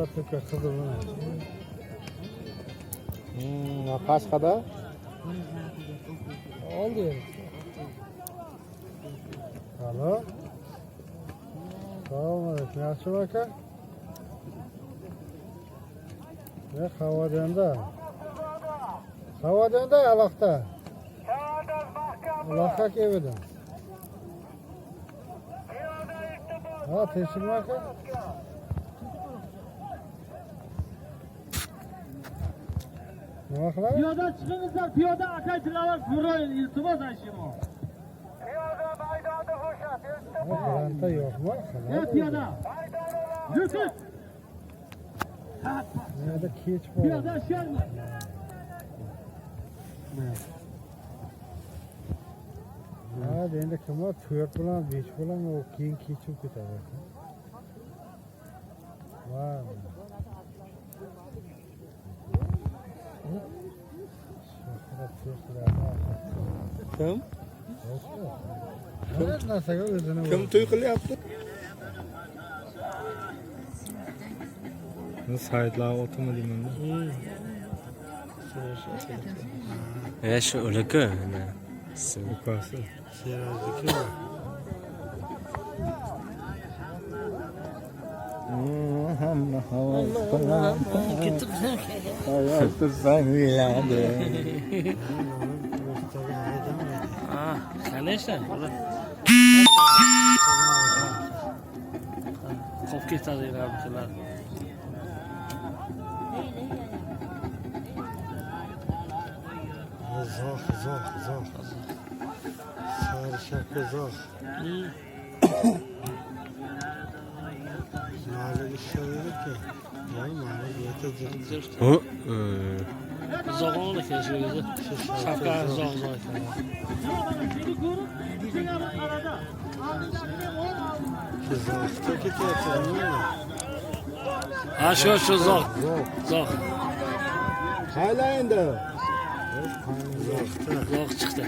Orta qizil. Qashqada? Oldi. Alo. Assalomu alaykum. Yaxshimi aka? Ne havodanda? Havodanda aloqda. Aloqa keldi. Ha, tinchlikmi aka? Nima qiladi? Piyoda chiqingizlar, piyoda akay Dilovar yurayın, iltimos ayshimo. Bironta yo'qmi? E piyoda. Yursin. Nerede kech bo'ldi. Piyoda shermi? Ha, endi kim bor? 4 bilan 5 bilan u keyin kechib ketadi. Vay. Kim? Kim narsaga o'zini Kim to'y qilyapti? Saytlar otimi deyman. Shu uniki. Ukasi. Serazdiki. Hamma havas bilan tursang uylanadi. Конечно. Qolib ketadi bular. Zoh, zoh, zoh. Sari shapka zoh. Mali ishlaydi-ku. Ya, mali yerda U Zog'on ekan shu o'zi. Shapka zog' zog' ekan. Shu zohda ketyapti. Ha, shu zog'. Zog'. Qayla endi? Zohda. Zog' chiqdi.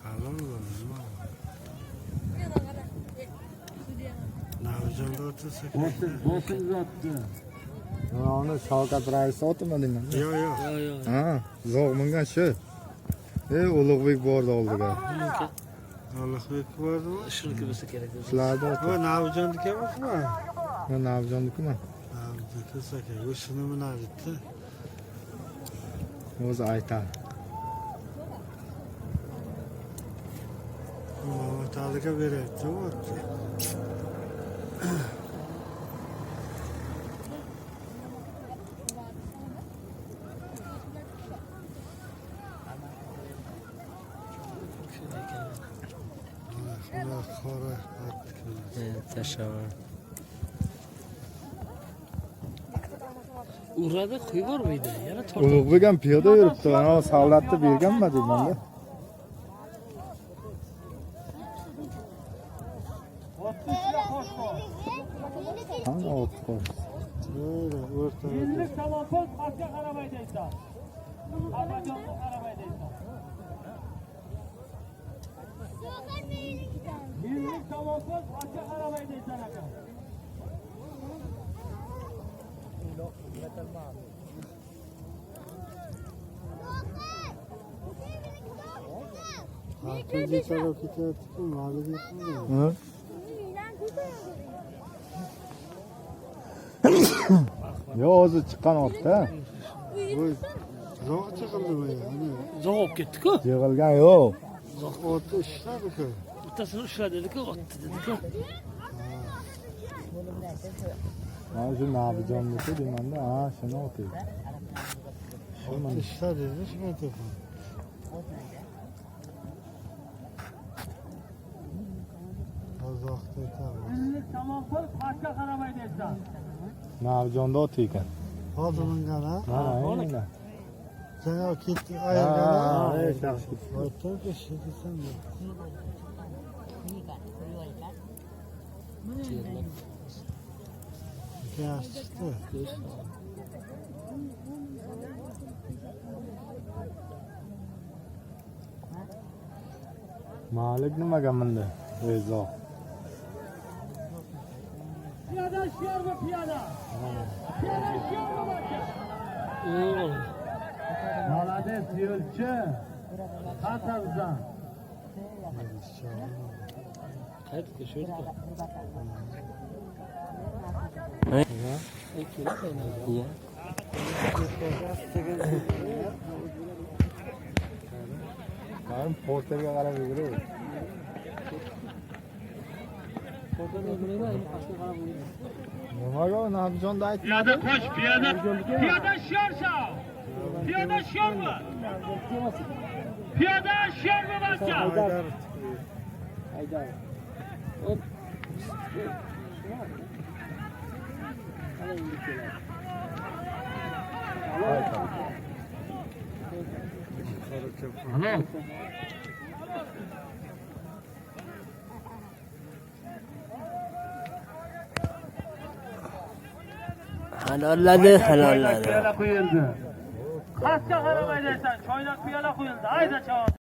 Halol nima? Navjonda o'tirsa. Uni Shavkat rais otimi deyman. Yo'q, yo'q. Yo'q, yo'q. Ha, zog' mingan shu. Ulug'bek bordi oldiga. Ulug'bek bordimi? Shuniki bo'lsa kerak. Shularni oti. Bu Navjondiki emasmi? Bu Navjondikimi? Navjondiki kerak. U shuni minadi-da. O'zi aytadi. Mamataliga beryapti u otni. Mana qora otniki. Tashavar. Uradi, qo'yib yubormaydi. Yana tortadi. Ulug'bek ham piyoda yuribdi. Ana savlatni berganmi deyman-da. Hamma ot qo'shdi. Böyle o'rtada. Yillik salonko'z pastga qaramaydi aytsa. Hammajonga qaramaydi aytsa. Yillik salonko'z pastga qaramaydi aytsa aka. Arkaga qarab ketyapti-ku, mali ketdi. Hı? Yo'q, o'zi chiqqan otda. Bu zo'r chiqildimi yani? Zog' olib ketdi-ku. Yig'ilgan yo'q. Otni ishladi-ku. Bittasini ushladi dedi-ku, otdi dedi-ku. Mana shu Nabijonniki deymanda, ha, shuni oti. Otni ishladi, shunga telefon. Uzoqda aytamiz. Yillik salonko'z pastga qaramaydi aytsa. Nabijonda oti ekan. Hozir mingan ha? Mana aynan. Janob ketdi, Ha, ayirgan ha? yaxshi ketdi. Otdan ishi desam. Yaxshi chiqdi. Malik nimaga mindi? Rezo. Piyoda shiyormi piyoda? Piyoda shiyormi barcha? Молодец, yo'lchi. Qancha? Iya. Qarim porterga qarab yuguradi. Nimaga u Nabijonda aytdi? Piyoda qo'sh, piyoda. Piyoda shiyorsan. Piyoda shiyormi? Piyoda shiyormi barcha? Haydar. Halolladi, halolladi. Piyoda quyildi. Pastga qarab haydaysan, choynak piyola quyildi. Hayda chavon.